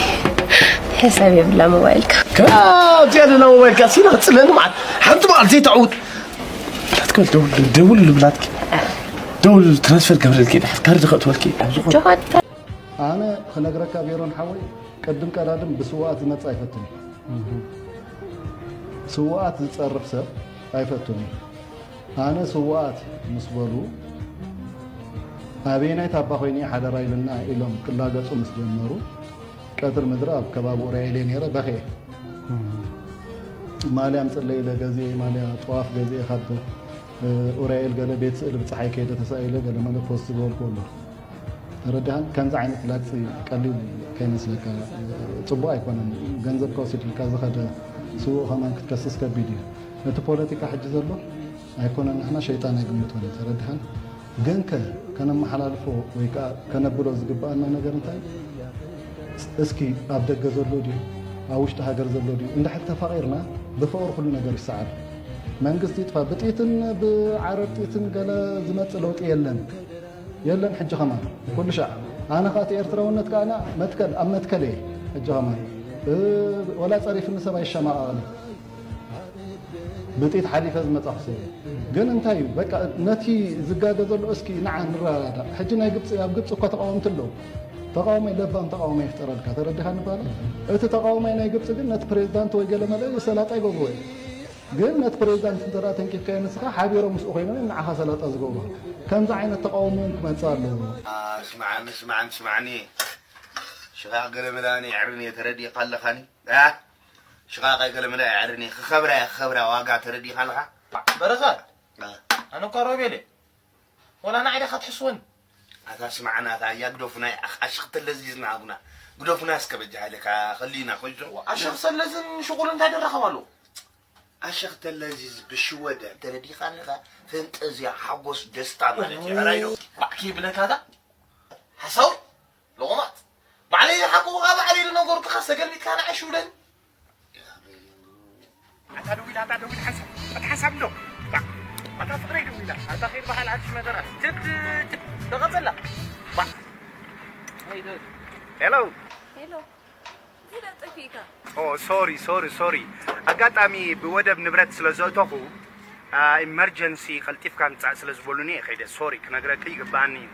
ሕሳብ የብላ ሞባይልካ። ከ-፣ ኣብዚኣ ደላ ሞባይልካ ሲና ክጽለኒ መዓት። ሓንቲ መዓልቲ ዘይተዕውት። ላትከል ደውል፣ ደውል ልብላትኪ። ደውል ትራንስፈር ገብረልኪ። ድሓር ካርድ ከእትወልኪ። ኣብ ዝኾነ። ጆሃን። ኣነ ክነግረካ ሜሮን ሓወይ፣ ቅድም ቀዳድም ብስውኣት ዝመጽእ ኣይፈቱን። ስውኣት ዝጸርፍ ሰብ ኣይፈቱን። ኣነ ስውኣት ምስ በሉ፣ ኣበየናይ ታባ ኮይነ ሓደራ ኢልና ኢሎም ክላገጹ ምስ ጀመሩ፣ ቀትር ምድሪ ኣብ ከባቢ ኡራኤል እየ ነይረ፣ በኽየ። ማልያ ምፅለይ ኢለ ገዚኤ፣ ማልያ ጠዋፍ ገዚኤ ካብ ኡራኤል ገለ ቤት ስእሊ ብፀሓይ ከይደ ተሳኢለ ገለ መለ ፖስት ዝበልኩ ኣሎ። ተረድሃን? ከምዚ ዓይነት ላግፂ ቀሊል ከይመስለካ፣ ፅቡቅ ኣይኮነን። ገንዘብካ ወሲድልካ ዝኸደ ስውእ ከማን ክትከስስ ከቢድ እዩ። እቲ ፖለቲካ ሕጂ ዘሎ ኣይኮነን፣ ንሕና ሸይጣን ኣይግምቶን እዩ። ተረድሃን? ግንከ ከነመሓላልፎ ወይ ከዓ ከነብሎ ዝግበኣና ነገር እንታይ? እስኪ ኣብ ደገ ዘሎ ድዩ ኣብ ውሽጢ ሃገር ዘሎ ድዩ እንድሕር ተፋቒርና ብፍቕሪ ኩሉ ነገር ይሰዓር። መንግስቲ ይጥፋ ብጥይትን ብዓረር ጥይትን ገለ ዝመፅእ ለውጢ የለን። የለን ሕጂ ከማን ኩሉ ሻዕ ኣነ ከዓ እቲ ኤርትራውነት ከዓ መትከል ኣብ መትከል እየ። ሕጂ ከማን ወላ ፀሪፍኒ ሰብ ኣይሸማቐቕን። ብጥይት ሓሊፈ ዝመጻኹ ሰብ ግን እንታይ እዩ በቃ ነቲ ዝጋገ ዘሎ እስኪ ንዓ ንረዳዳእ። ሕጂ ናይ ግብፂ ኣብ ግብፂ እኳ ተቃወምቲ ኣለዉ። ተቃውሞ ለባም ተቃውሞ ይፍጠረልካ። ተረዲኻ ንባለ እቲ ተቃውሞ ናይ ግብፂ ግን ነቲ ፕሬዚዳንት ወይ ገለ መለ ሰላጣ ይገብርዎ እዩ። ግን ነቲ ፕሬዚዳንት እንተ ተንኪፍካዮ ንስኻ ሓቢሮም ምስኡ ኮይኖም እዮም ንዓኻ ሰላጣ ዝገብሩ። ከምዚ ዓይነት ተቃውሞ ክመፅእ ኣለዎ። ስማዓኒ ስማዓኒ ስማዓኒ ሽቓቕ ገለመላ የዕርኒ ተረዲእካ ኣለኻኒ። ሽቓቕ ገለመላ የዕርኒ ክኸብራ እየ ክኸብራ ዋጋ ተረዲእካ ኣለኻ። በረኸት ኣነ እኳ ሮቤል እየ። ወላ ንዓይ ዲኻ ትሕስወኒ? ኣታ ስማዕ ናታ እያ ግደፉና። ኣሽኽተለ ዚዝና ኣጉና ግደፉና እስከ በጃ ኢለካ ከሊና ኮይዞ። ኣሸኽተለ ዝን ሽቁል እንታይ ደረኸብ ኣለዎ? ኣሸኽተለ ዚዝ ብሽወደ ተረዲኻ ኣለኻ። ፈንጠዝያ ሓጎስ ደስታ ማለት እዩ። ሕራይ ዶ? ባዕኪ ብለካታ ሓሳዊ ሎቕማጽ ባዕለይ ዝሓቅቑኻ ባዕለይ ዝነገርኩኻ ሰገር ሚትካ ንዓይ ሽውለኒ። ኣታ ደዊላ ኣታ ደዊላ ሓንሳብ ኣታ ሓንሳብ እንዶ ኣታ ፍቅረይ ደዊላ ኣታ ኸይድ በሃል ዓዲ መደራ ጀድ ተቐበላ። ሄሎ ሄሎ ዝለጥፍ ኢካ። ኦ ሶሪ ሶሪ ሶሪ ኣጋጣሚ ብወደብ ንብረት ስለ ዘእተኹ ኢመርጀንሲ ቀልጢፍካ ምጻእ ስለ ዝበሉኒ እየ ከይደ። ሶሪ ክነግረኪ ይግባኣኒ እዩ።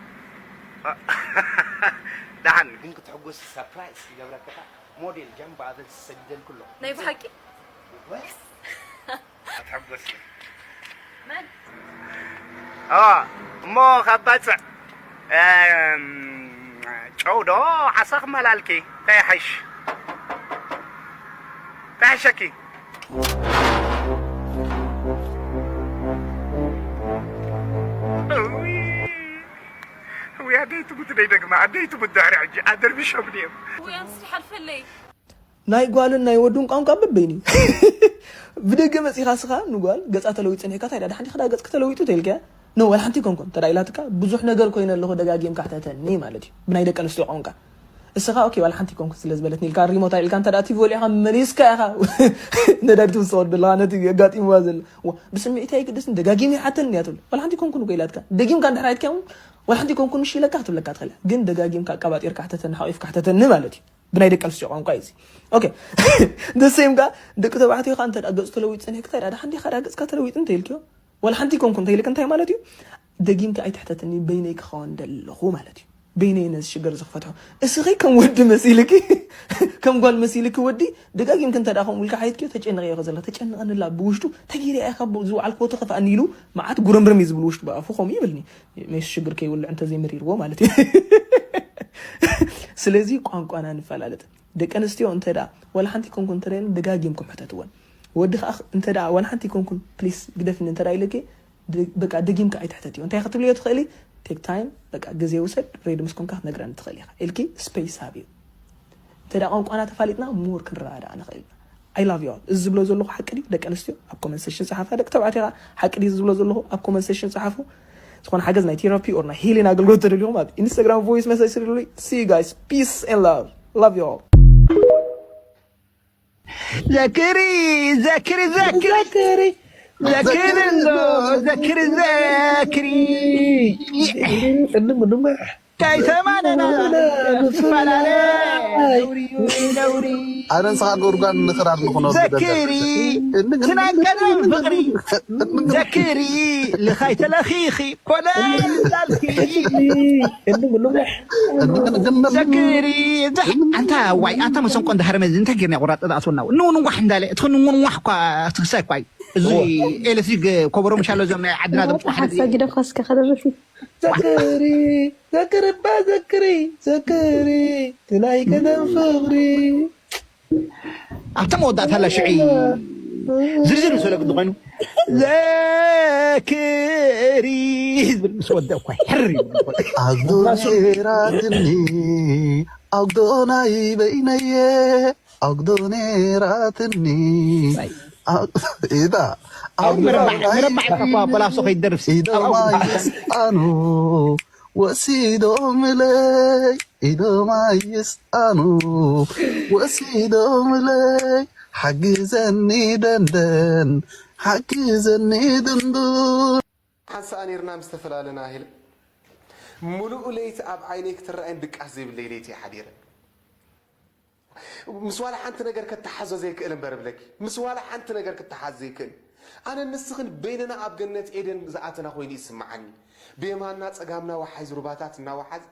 ደሓን ግን ክትሕጎስ ሰርፕራይዝ ይገብረክካ። ሞዴል ጃምባ ኣበል ሰዲደልኩ ኣለኹ። ናይ ብሓቂ? ወስ? ኣትሓጎስኒ። መን? ኣ፣ እሞ ካብ ባጽዕ፣ እም፣ ጨው ዶ ዓሳ ክመላልኪ? እንታይ ይሓይሽ? እንታይ ይሓሸኪ? ውይ፣ ኣደይ ትሙት ደይ ደግማ፣ ኣደይ ትሙት ድሕሪ ሕጂ ኣደርቢሾም ድዮም? ውይ፣ ኣንስቲ ሓልፈለይ። ናይ ጓልን ናይ ወዱን ቋንቋ በበይኑ እዩ። ብደገ መጺኻ ስኻ ንጓል ገጻ ተለዊጡ ጸኒሕካ፣ "እንታይ ደኣ ደሓን ዲኻ? ደኣ ገጽኪ ተለዊጡ?" ተይልካያ? ኖ፣ ዋላ ሓንቲ ኣይኮንኩን። እንተ ደኣ ኢላትካ፣ ብዙሕ ነገር ኮይነ ኣለኹ፣ ደጋጊምካ ሕተተኒ ማለት እዩ። ብናይ ደቂ ኣንስትዮ ቋንቋ። እስኻ፣ ኦኬ፣ ዋላ ሓንቲ ኣይኮንኩን ስለ ዝበለትኒ ኢልካ፣ ሪሞት ኢልካ፣ እንተ ደኣ ቲቪ ወሊዕካ መሊስካ ኢኻ ነዳዲ ትውስኸሉ ዘለኻ፣ ነቲ ኣጋጢምዋ ዘሎ። ዋ፣ ብስምዒት ኣይግደስን፣ ደጋጊሙ ይሓተኒ እያ ትብል። ዋላ ሓንቲ ኣይኮንኩን እኮ ኢላትካ። ደጊምካ እንድሕር ኣይትካዮ፣ ዋላ ሓንቲ ኣይኮንኩን ምሽ ኢለካ ክትብለካ ትኽእል እያ። ግን ደጋጊምካ ኣቀባጢርካ ሕተተኒ፣ ሓቂፍካ ሕተተኒ ማለት እዩ። ብናይ ደቂ ኣንስትዮ ቋንቋ እዩ እዚ። ኦኬ። The same ጋር ደቂ ተባዕትዮ ኸዓ እንተ ደኣ ገጹ ተለዊጡ ጸኒሕካ፣ እንታይ ደኣ ደሓን ዲኻ ደኣ ገጽካ ተለዊጡ እንተ ኢልክዮ፣ ዋላ ሓንቲ ኮንኩ እንተ ኢልክ እንታይ ማለት እዩ? ደጊምካ ኣይትሕተትኒ፣ በይነይ ክኸውን ደለኹ ማለት እዩ። በይነይ ነዚ ሽግር እዚ ክፈትሖ። እስኺ ከም ወዲ መሲልኪ፣ ከም ጓል መሲልኪ ወዲ፣ ደጋጊምኪ እንተ ደኣ ከምኡ ኢልካ ሓቲትክዮ፣ ተጨንቐዮ ከ ዘለኺ፣ ተጨንቐንላ ብውሽጡ፣ እንታይ ገይረ እየ ካብ ዝወዓልክዎ ተኸፍኣኒ ኢሉ መዓት ጉርምርም እዩ ዝብል ውሽጡ ብኣፉ ከምኡ ይብልኒ። መይስ ሽግር ከይውልዕ እንተዘይመሪርዎ ማለት እዩ። ስለዚ ቋንቋና ንፈላለጥ። ደቂ ኣንስትዮ እንተ ደኣ ዋላ ሓንቲ ኮንኩ እንተ ደኣ ደጋጊምኩም ሕተትወን። ወዲ ከኣ እንተ ደኣ ዋላ ሓንቲ ኮንኩን ፕሊስ ግደፍኒ እንተ ደኣ ኢለኪ ድ-፣ በቃ ደጊምካ ኣይትሕተትዮ። እንታይ ክትብልዮ ትኽእሊ? ቴክ ታይም፣ በቃ ግዜ ውሰድ፣ ሬዲ ምስ ኮንካ ክትነግረኒ ትኽእል ኢኻ ኢልኪ ስፔስ ሃብዮ። እንተ ደኣ ቋንቋና ተፋሊጥና ሞር ክንረዳዳእ ንኽእል ኢና። I love you all። እዚ ዝብሎ ዘለኹ ሓቂ ድዩ? ደቂ ኣንስትዮ ኣብ ኮመንት ሴክሽን ጸሓፋ፣ ደቂ ተባዕትዮ ከኣ ሓቂ ድዩ ዝብሎ ዘለኹ ኣብ ኮመንት ሴክሽን ጸሓፉ። ዝኾነ ሓገዝ ናይ ቴራፒ ኦር ናይ ሂሊን ኣገልግሎት ተደልዩኹም ኣብ ኢንስታግራም ቮይስ መሰጅ ስርሉይ። See you guys. Peace and love. Love you all. ዘክሪ ዘክሪ ዘክሪ ዘክሪ ዘክሪ እንዶ ዘክሪ ዘክሪ ቅድም ቅድም ከይተማነና ንፈላለ ነውሪ ነውሪ ኣነ ንስኻ ጎድጓድ ንኽራር ንኹኖ ዘክሪ ትናይ ቀደም ፍቕሪ ዘክሪ ልኻይ ተለኺኺ ኮነ ላልኪ ዘክሪ ኣንታ ዋይ ኣታ መሰንቆ እንዳሃረመ እንታይ ጌርና ቁራጥ ኣስወና ንውንዋሕ እንዳለ እቲ ንውንዋሕ እኳ ትክሳይ እኳ እዩ እዚ ኤሌክትሪክ ኮበሮ ምሻሎ እዞም ናይ ዓድና ዞም ቁሓ ሓሳ ግደፋ እስከ ከደርፊ። ዘክሪ ዘክሪ እባ ዘክሪ ዘክሪ ትናይ ቀደም ፍቅሪ ኣብታ መወዳእታ ላ ሽዒ ዝርዝር ምስ ወለቅ ዝኾይኑ ዘክሪ ዝብል ምስ ወደ እኳ ሕር ይብል። ኣግዶ ነይራትኒ ኣግዶ ናይ በይነየ ኣግዶ ነይራትኒ ኢዳ ኣብ ምርባዕ ምርባዕ ኢልካ እኳ በላሶ ከይትደርፍ ሲ ኢዶማ ይስኣኑ ወሲዶምለይ ኢዶማ ይስኣኑ ወሲዶምለይ ሓግዘኒ ደንደን ሓግዘኒ ድንዱን ሓንሳእ ነይርና ምስ ተፈላለና ኢለ ምሉእ ለይቲ ኣብ ዓይነይ ክትረኣይን ድቃስ ዘይብለይ ለይቲ እየ ሓዲረ። ምስ ዋላ ሓንቲ ነገር ከተሓዞ ዘይክእል እምበር እብለኪ፣ ምስ ዋላ ሓንቲ ነገር ክተሓዝ ዘይክእል። ኣነን ንስኽን በይንና ኣብ ገነት ኤደን ዝኣተና ኮይኑ ይስምዓኒ። ብየማንና ጸጋምና ወሓይዝ ሩባታት እናወሓዝ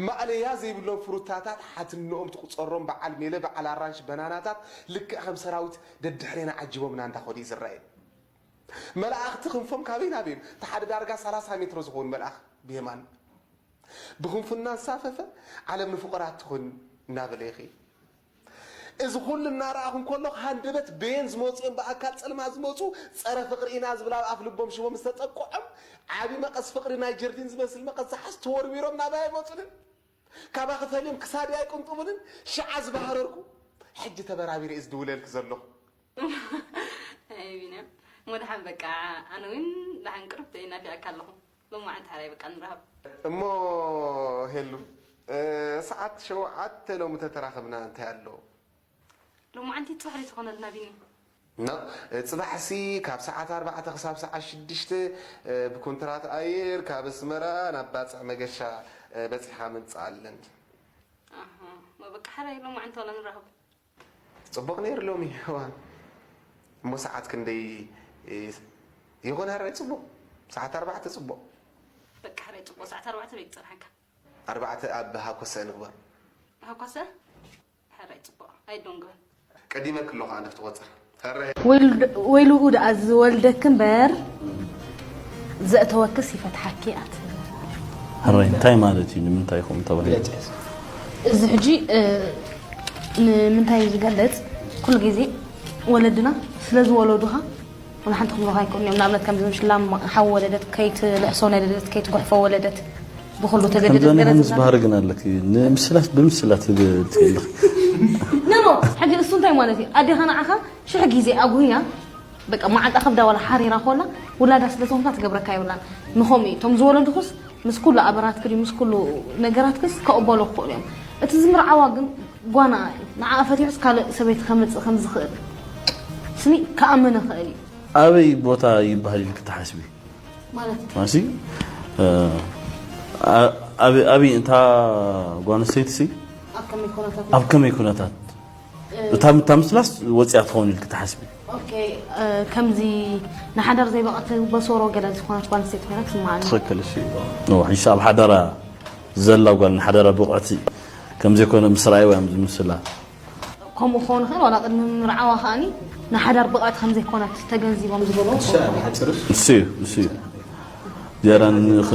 ማእለያ ዘይብሎም ፍሩታታት ሓትንኦም ትቁጸሮም በዓል ሜለ በዓል ኣራንሽ በናናታት ልክዕ ከም ሰራዊት ደድሕሬና ዓጂቦምና እንዳኸዱ እዩ ዝረኣየኒ። መላእኽቲ ክንፎም ካበይ ናበይ እዮም? እቲ ሓደ ዳርጋ ሰላሳ ሜትሮ ዝኸውን መልኣኽ ብየማን ብክንፉ እናንሳፈፈ ዓለም ንፍቑራት ትኹን እናበለ ይኸይድ። እዚ ኩሉ እናረኣኹ እንከለኹ ሃንደበት በየን ዝመፁ እዮም ብኣካል ጸልማት ዝመፁ ጸረ ፍቕሪ ኢና ዝብል ኣብ ኣፍ ልቦም ሽቦ ምስ ተጠቅዖም ዓቢ መቐስ ፍቕሪ ናይ ጀርዲን ዝመስል መቐስ ዝሓዝ ተወርዊሮም ናባይ ኣይመፁንን። ካባኺ ፈልዮም ክሳደይ ኣይቅንጥቡንን። ሽዓ ዝበሃረርኩ ሕጂ ተበራቢረ እየ ዝድውለልኪ ዘለኹ። ኣይ ቢንያም እሞ ደሓን በቃ ኣነ እውን ደሓን ቅርብ ናፊቐካ ኣለኹ። ሎማዓንቲ ሓራይ በቃ ንራኸብ። እሞ ሄሉ ሰዓት ሸውዓተ ሎሚ ተተራኸብና እንታይ ኣሎ? ሎማዓንቲ ፅባሕ ዘይትኾነልና ቢኒ። ኖ ፅባሕሲ ካብ ሰዓት ኣርባዕተ ክሳብ ሰዓት ሽዱሽተ ብኮንትራት ኣየር ካብ ኣስመራ ናብ ባፅዕ መገሻ በፂኻ ምምፃእ ኣለኒ። ኣሃ፣ እሞ በቃ ሓራይ ሎማዓንቲ ዋላ ንራኸብ። ፅቡቕ ነይሩ ሎሚ እዋን። እሞ ሰዓት ክንደይ ይኾን? ሃራይ ፅቡቕ ሰዓት ኣርባዕተ ፅቡቕ። በቃ ሓራይ ፅቡቕ ሰዓት ኣርባዕተ በይ ክፀንሓካ። ኣርባዕተ ኣብ ሃኮሰ ንግበር። ሃኮሰ? ሓራይ ፅቡቕ ኣይዶን ግበር። ቀዲመ ክሎ ከዓ ንፍትቆፀር። ወይልኡ ደኣ ዝወልደኪ እምበር ዘእተወክስ ይፈትሓኪ ኣት ሕራይ እንታይ ማለት እዩ? ንምንታይ ከምኡ ተባሂሉ? እዚ ሕጂ ንምንታይ እዩ ዝገልፅ? ኩሉ ግዜ ወለድና ስለ ዝወለዱኻ ወላ ሓንቲ ክብሉኻ ኣይክእሉን እዮም። ንኣብነት ከምዚ ምሽ ላም ሓው ወለደት ከይትልሕሶ ወለደት ከይትጉሕፎ ወለደት ብኩሉ ተገደደት ገለ ከምዘንህን ዝበሃር ግን ኣለኪ ንምስላት ብምስላት ትልክ ነሞ ሕጂ እሱ እንታይ ማለት እዩ? ኣዴኻ ንዓኻ ሽሕ ግዜ ኣጉህያ በቃ መዓልጣ ከብዳ ዋላ ሓሪራ ኮላ ውላዳ ስለ ዝኾንካ ትገብረካ የብላን። ንኸምኡ እዩ እቶም ዝወለዱኹስ ምስ ኩሉ ኣበራትክ ድዩ ምስ ኩሉ ነገራትክስ ከቕበሎ ክኽእሉ እዮም። እቲ ዝምርዓዋ ግን ጓና እዩ። ንዓኣ ፈቲሑስ ካልእ ሰበይቲ ከምፅእ ከም ዝኽእል ስኒ ክኣምን ይኽእል እዩ። ኣበይ ቦታ ይበሃል ኢልክ ትሓስቢ? ማለት ማሲ ኣበይ እንታ ጓል ኣንስተይቲ ሲ ኣብ ከመይ ኩነታት ኣብ ከመይ ኩነታት እታ እታ ምስላስ ወፂኣ ትኸውን ኢልክ ትሓስቢ? ኦኬ፣ ከምዚ ንሓዳር ዘይበቐት በሶሮ ገለ ዝኾነት ጓል ኣንስተይቲ ኮይና ትስምዓኒ። ትኽክል እሺ። ሕጂ ኣብ ሓዳራ ዘላ ጓል ንሓዳራ ብቑዕቲ ከም ዘይኮነ ምስ ረኣይዋ እዮም ዝምስላ። ከምኡ ክኸውን ይኽእል ዋላ ቅድሚ ምርዓዋ ከኣኒ ንሓዳር ብቕዕቲ ከም ዘይኮነት ተገንዚቦም ዝበልዎ ክኸውን ይኽእል። እሱ እዩ እሱ እዩ። ዝያዳ ንኽ-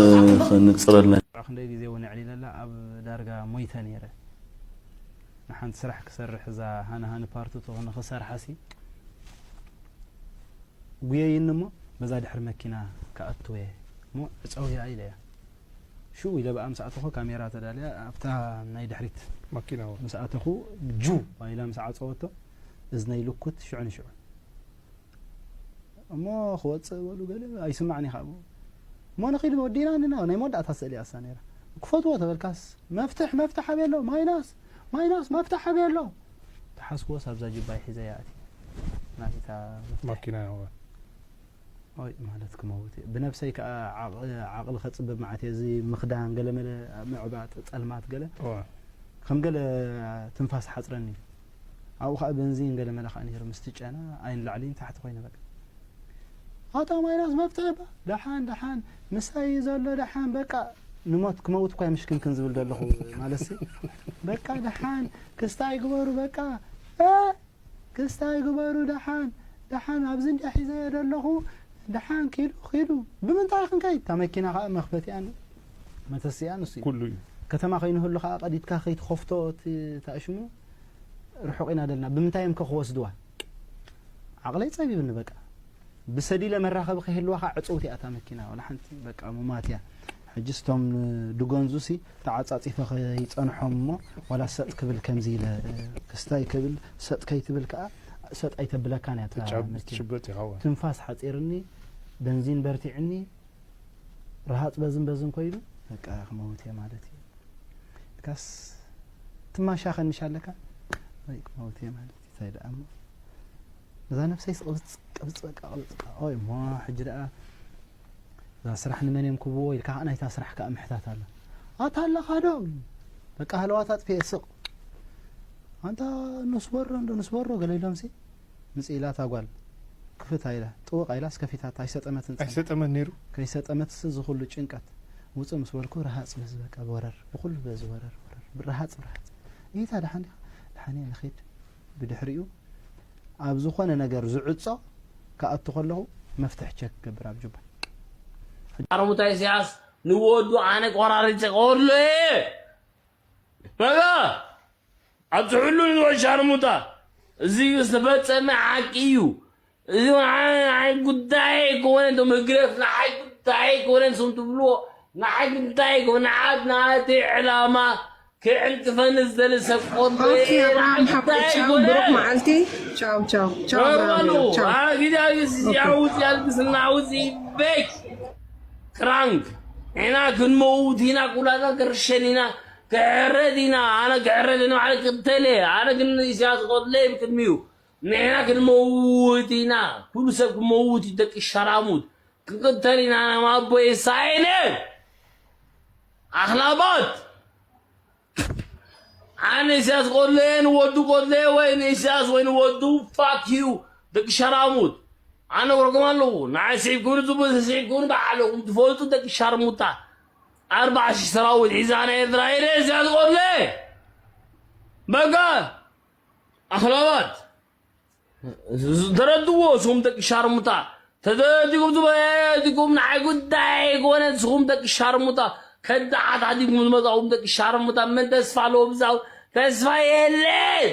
ክንፅረልና ክንደይ ግዜ እውን ኣዕሊለላ ኣብ ዳርጋ ሞይተ ነይረ። ንሓንቲ ስራሕ ክሰርሕ እዛ ሃኒ ሃኒ ፓርት ትኾነ ክሰርሓ ሲ ጉየይኒ እሞ በዛ ድሕሪ መኪና ክኣትው እየ እሞ ዕፀውያ ኢለያ። ሽኡ ኢለ ብኣ ምስ ኣተኹ ካሜራ ተዳልያ ኣብታ ናይ ድሕሪት ማኪና ምስኣተኹ ጁ ኢላ ምስ ዓፀወቶ እዝነይ ልኩት ሽዑ ንሽዑ እሞ ክወፅእ በሉ ገለ ኣይስማዕን ኢኻ እሞ ንኺድ ወዲና ንና ናይ መወዳእታ ስእሊ ኣሳ ነይራ ክፈትዎ ተበልካስ መፍትሕ መፍትሕ ኣበይ ኣሎ ማይናስ ማይናስ መፍትሕ ኣበይ ኣሎ ተሓስክዎስ ኣብዛ ጅባይ ሒዘ ያእቲ ናቲታ ማኪና ያዋ ኦይ ማለት ክመውት እየ ብነብሰይ ከዓ ዓቕሊ ከፅብብ መዓት እየ እዚ ምኽዳን ገለመለ ምዕባጥ ፀልማት ገለ ከም ገለ ትንፋስ ሓፅረኒ ኣብኡ ከዓ በንዚን ገለመለ ከዓ ነይሩ ምስቲ ጨና ኣይን ላዕሊ ንታሕቲ ኮይነ በቃ ኣታ ማይናስ መፍትሒ ባ ደሓን ደሓን ምሳይ እዩ ዘሎ ደሓን በቃ ንሞት ክመውት እኳ ምሽክንክን ዝብል ዘለኹ ማለት በቃ ደሓን ክስታይ ግበሩ በቃ ክስታይ ግበሩ ደሓን ደሓን ኣብዚ እንዲያ ሒዘዮ ዘለኹ፣ ደሓን ኪዱ፣ ኪዱ። ብምንታይ ክንከይድ? እታ መኪና ኸዓ መኽፈቲኣን መተስኢኣን ንሱ እዩ። ኩሉ እዩ። ከተማ ከይንህሉ ኸዓ ቀዲድካ ከይትኸፍቶ እቲ፣ እታ እሽሙ ርሑቕ ኢና ደልና። ብምንታይ እዮም ከ ክወስድዋ? ዓቕለይ ጸቢብኒ በቃ። ብሰዲለ መራኸቢ ከይህልዋ ኸዓ ዕጽውቲ እያ እታ መኪና። ዋላ ሓንቲ በቃ ሙማት እያ። ሕጂ ስቶም ድጎንዙ ሲ ተዓጻጺፈ ከይጸንሖም እሞ ዋላ ሰጥ ክብል ከምዚ ኢለ ክስታይ ክብል ሰጥ ከይትብል ከኣ ሰጥ ኣይተብለካን እያ እታ ትጫብ መኪና። ትሽበጥ ኢኻ እዋ። ትንፋስ ሓጺርኒ፣ በንዚን በርቲዕኒ፣ ረሃጽ በዝን በዝን ኮይኑ በቃ ክመውት እየ ማለት እዩ። ኢልካስ ትማሻኸን ምሽ ኣለካ ወይ ክመውት እየ ማለት እዩ። እንታይ ደኣ እሞ እዛ ነብሰይስ ቅብጽ ቅብጽ በቃ ቅብጽ። ኦይ እሞ ሕጂ ደኣ እዛ ስራሕ ንመን እዮም ክብዎ ኢልካ ከዓ ናይታ ስራሕ ከዓ ምሕታት ኣሎ። ኣታ ኣለኻ ዶ? በቃ ሃለዋት ኣጥፊኤ ስቕ። ኣንታ ንስበሮ እንዶ ንስበሮ ገለ ኢሎምሲ ምጽእ ኢላ እታ ጓል ክፍት ኣይላ ጥውቕ ኣይላ እስከፊታታ ኣይሰጠመትን ጸኒሓ። ኣይሰጠመን ነይሩ? ከይሰጠመትስ እዚ ኩሉ ጭንቀት ውጽእ ምስ በልኩ ረሃጽ በዚ በቃ ብወረር ብኩሉ በዚ ወረር ወረር ብረሃጽ ብረሃጽ። ይታ ደሓን ዲኻ? ደሓን እየ ንኺድ። ብድሕሪኡ ኣብ ዝኾነ ነገር ዝዕጾ ክኣቱ ከለኹ መፍትሕ ቸክ ክገብር ኣብ ጁባ። ሻርሙጣ ኢሳያስ ንወዱ ኣነ ቆራሪጸ ቆርሎ እየ። በቃ ኣብቲ ሕሉ ንዝወድ ሻርሙጣ እዚ ዝተፈጸመ ሓቂ እዩ። እዚ ንዓይ ጉዳይ ኣይኮነን፣ እቶም ህግደፍ ንዓይ ጉዳይ ኣይኮነን፣ ስም ትብልዎ ንዓይ ጉዳይ ኣይኮነ። ንዓት ናተይ ዕላማ ክዕንቅፈኒ ዝደሊ ሰብ ቆርበ ኦኬ፣ ኣብርሃም ሓቆ፣ ቻው፣ ብሩክ መዓልቲ። ቻው፣ ቻው፣ ቻው፣ ኣብርሃም፣ ቻው። ጊዜ ኦኬ። ያውፅ ያልቅስና ውፅ ይበይ ክራንክ ኢና ክንመውት ኢና፣ ኩላና ክርሸን ኢና፣ ክሕረድ ኢና። ኣነ ክሕረድ ኢና፣ ባዕለ ክተለ። ኣነ ግን ኢሳያስ ቆድለ ይብል ቅድሚኡ። ንሕና ክንመውት ኢና። ኩሉ ሰብ ክመውት እዩ፣ ደቂ ሸራሙት። ክንቅተል ኢና፣ ኣነ ማቦ የሳይነ። ኣኽላባት። ኣነ ኢሳያስ ቆድለየ፣ ንወዱ ቆድለየ፣ ወይ ንኢሳያስ ወይ ንወዱ፣ ፋክ ዩ፣ ደቂ ሸራሙት። ኣነ ነግረኩም ኣለኹ። ንዓይ ስዒብኩምኒ፣ ጽቡቕ ስዒብኩምኒ፣ ባዕለኹም ትፈልጡ፣ ደቂ ሸርሙጣ። ኣርባዓ ሽሕ ሰራዊት ሒዛ ናይ ኤርትራ፣ ኢለ ኢሳያስ ቆድለየ። በቃ። ኣኽላባት። ተረድዎ፣ ስኹም ደቂ ሻርሙጣ። ተደዲኩም ዝበዲኩም ንዓይ ጉዳይ ኣይኮነ፣ ስኹም ደቂ ሻርሙጣ። ከዳዓት ሓዲግኩም ዝመጻኹም ደቂ ሻርሙጣ። መን ተስፋ ኣለዎ ብዛው? ተስፋ የለን።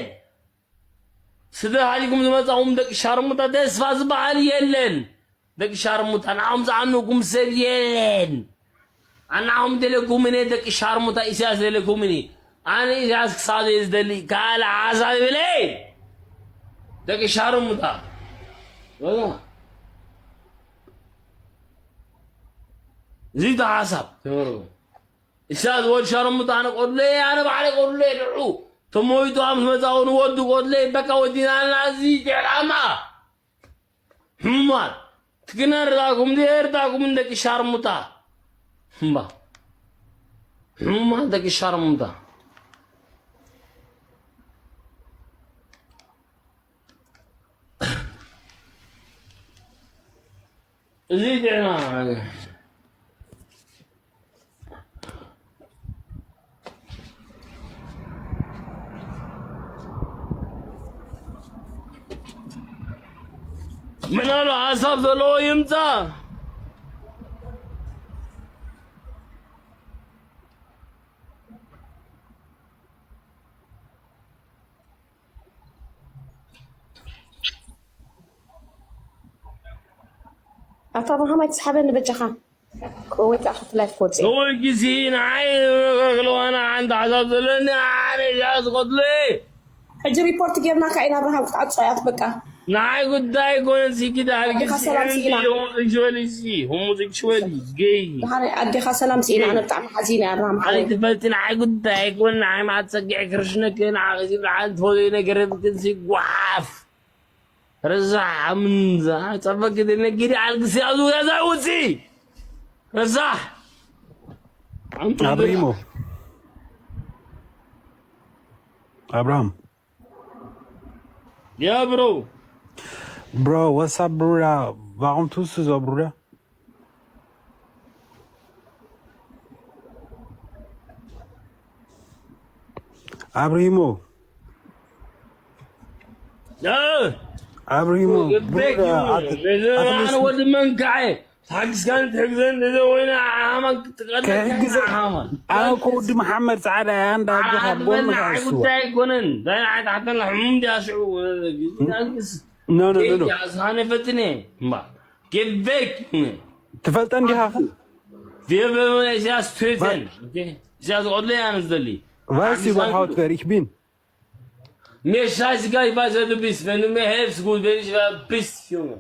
ስደ ሓዲግኩም ዝመጻኹም ደቂ ሻርሙጣ፣ ተስፋ ዝበሃል የለን። ደቂ ሻርሙጣ፣ ንዓኹም ዝኣምነኩም ሰብ የለን። ኣነ ንዓኹም ደለኩምን እየ፣ ደቂ ሻርሙጣ፣ ኢሳያስ ደለኩምን እየ። ኣነ ኢሳያስ ክሳብ ዘየ ዝደሊ፣ ካልእ ሓሳብ የብለይ። ደቂ ሻርሙጣ። ወላ። እዚ እቲ ሓሳብ። ተመርጎ። ኢሳያስ ወዲ ሻርሙጣ፣ ኣነ ቆድለየ፣ ኣነ ባዕለይ ቆድለየ፣ ድዑ። ተሞይቱ ኣምስ መጻኡ ንወዱ ቆድለየ፣ በቃ ወዲናልና፣ እዚ ዕላማ። ሕሙማት ትግነ ርዳእኩም ድየ ርዳእኩም ደቂ ሻርሙጣ። እምባ። ሕሙማት ደቂ ሻርሙጣ። እዚ ጥዕና። ምን ኣሎ ሓሳብ ዘለዎ ይምጻ። ኣቶ ኣብርሃም ኣይትስሓበኒ በጃኻ። ወይ ከዓ ካብቲ ላይፍ ክወፅእ እየ። ሰዎች ጊዜ ንዓይ ክለዋና ሓንቲ ሓሳብ ዘለኒ ኣነ እያ ዝቐትሎ እየ። ሕጂ ሪፖርት ጌርናካ ኢና ኣብርሃም ክትዓጾ እያ በቃ። ንዓይ ጉዳይ ኣይኮነን። ሲኪድ ኣድካ ሰላም ስኢና። ሆሞሴክሹዋል እዚ ሆሞሴክሹዋል ገይ ድሓር ኣዴኻ ሰላም ስኢና። ኣነ ብጣዕሚ ሓዚነ ኣብርሃም ሓወይ። ኣይትፈልጢ ንዓይ ጉዳይ ኣይኮነን። ንዓይ መዓት ፀጊዐ ክርሽነኪ ንዓኺ ብርሃን ትፈልዮ ነገር የብልክን ሲ ጓፍ። ረዛሕ ምንዛ ጸበክ ነጊዲ ኣልግሲ ያዙ ያዛ ውጺ ረዛሕ ኣብሪሞ አብርሃም Yeah, bro. Bro, what's up, Bruda? Warum tust du so, Bruder? Abrimo. Yeah. ኣብሪሞ ገበክ ኣነ ወዲ መንካዐ ታግስካን ትሕግዘን እዘ ወይና ዓማን ክትቀለካ ክሕግዘ- ዓማን ኣነ እኮ ወዲ መሓመድ ፃዕዳ እያ እንዳ ኣጆኻ ኣብ ጎንኻ እሱ ጉዳይ ኣይኮነን ዳይ ንዓይ ታሕተና ሕሙም ድያ ሽዑ ኖ ኖ ኖ ኖ ኣስኻነ ፈትነ እምባ ገበክ ትፈልጠን ዲኻ Wir wollen es ja töten. Okay? Es ja so ordentlich an uns, Dali. Weißt du überhaupt, wer ich bin? Mir scheißegal, ich weiß, wer du bist. Wenn du mir helfst, gut. Wenn ich wer bist, Junge.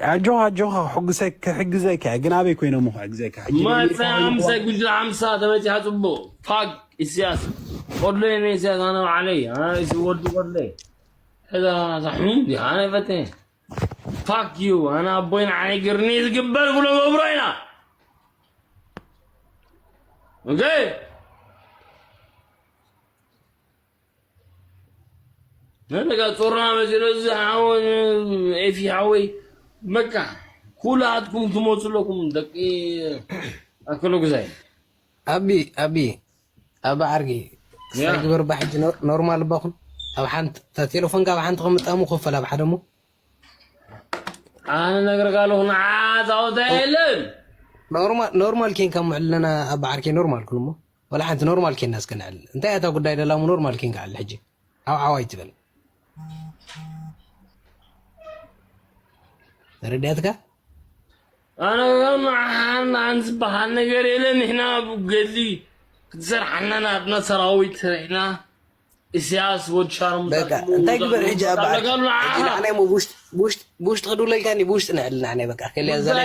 ኣጆኻ ኣጆኻ ሕግዘካ ሕግዘካ ግን ኣበይ ኮይኖም ክሕግዘካ ሕጂ መፀ ሓምሳ ጉጅለ ሓምሳ ተመፂኻ ፅቡቕ ፋግ እስያስ ቆድለይ ነ እስያስ ኣነ ባዕለይ ኣነ እዚ ወዲ ቆድለይ ሕዛ ሕሙም ዲ ኣነ ፈተ ፋክ ዩ ኣነ ኣቦይ ንዓይ ግርኒ ዝግበር ብሎ ገብሮ ኢና ኦኬ ነደጋ ጾርና መፂኡ እዚ ሓወ ኤፊ ሓወይ በቃ ኩላትኩም ትመፁ ኣለኩም ደቂ ኣክሎ ግዛይ ኣቢ ኣቢ ኣቢ ዓርጊ ያ። ሳይ ግበር ባ ሕጂ ኖር- ኖርማል ባኹን ኣብ ሓንቲ እታ ቴሌፎንካ ኣብ ሓንቲ ከምጣሙ ኮፈል ኣብ ሓደ ሞ ኣነ ነግረካ ኣለኹ ንዓፃወታ የለን ኖርማል ኖርማል ኬንካ ምዕልለና ኣቢ ዓርኪ ኖርማል ኩልሞ ወላ ሓንቲ ኖርማል ኬንና እስከ ንዕል እንታይ እታ ጉዳይ ደላሙ ኖርማል ኬንካ ዕል ሕጂ ዓው ዓው ኣይትበል ተረዲኣትካ ኣነ ንዓና ዝበሃል ነገር የለን ንሕና ገድሊ ክትሰርሓና ናትና ሰራዊት ሰሪሕና እስያስ ወድ ሻርሙጣ በቃ እንታይ ግበር ሕጂ ኣባ ዓርኪ ሕጂ ንዓናይ ሞ ብውሽጢ ብውሽጢ ብውሽጢ ክድውለልካ ኒ ብውሽጢ ንዕል ንዓናይ በቃ ከልያ ዘላ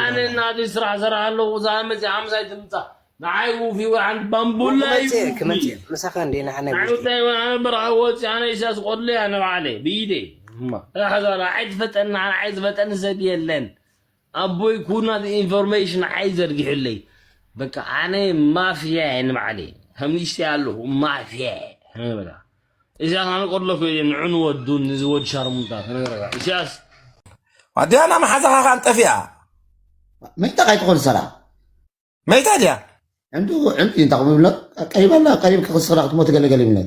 ኣነ ናተይ ስራሕ ሰራሕ ኣለኹ እዛ መፅእ ሓምሳይ ትምፃእ ንዓይ ውፊ ወይ ሓንቲ ባምቡላ እዩ ክመፅእ ክመፅእ ምሳኻ እንዴ ንዓናይ ብውሽጢ እንታይ ኣነ በረኻ ወፂ ኣነ ኢሳያስ ቆድለ ኣነ ባዕለ ብኢደ እማ ሓዛራ ዓይትፈጠና ኣነ ዓይትፈጠኒ ሰብ የለን ኣቦይ ኩና ኢንፎርሜሽን ዓይ ዘርጊሕለይ በቃ ኣነ ማፍያ እየ ንባዕለ ከም ንእሽተይ ኣለኹ ማፍያ እየ በቃ ኢሳያስ ኣነ ቆድለኩ እየ ንዑ ንወዱን እዚ ወድ ሻርሙንታ ክነግረካ ኢሳያስ ኣዲያና መሓዛኻ ካን ጠፊኣ መይታ ካይትኾን ሰራ መይታ ድያ ዕንዱ ዕንዱ እንታይ ከም ይብለ ቀሪበና ቀሪብ ክኽስራ ክትሞት ገለገለ ይብለ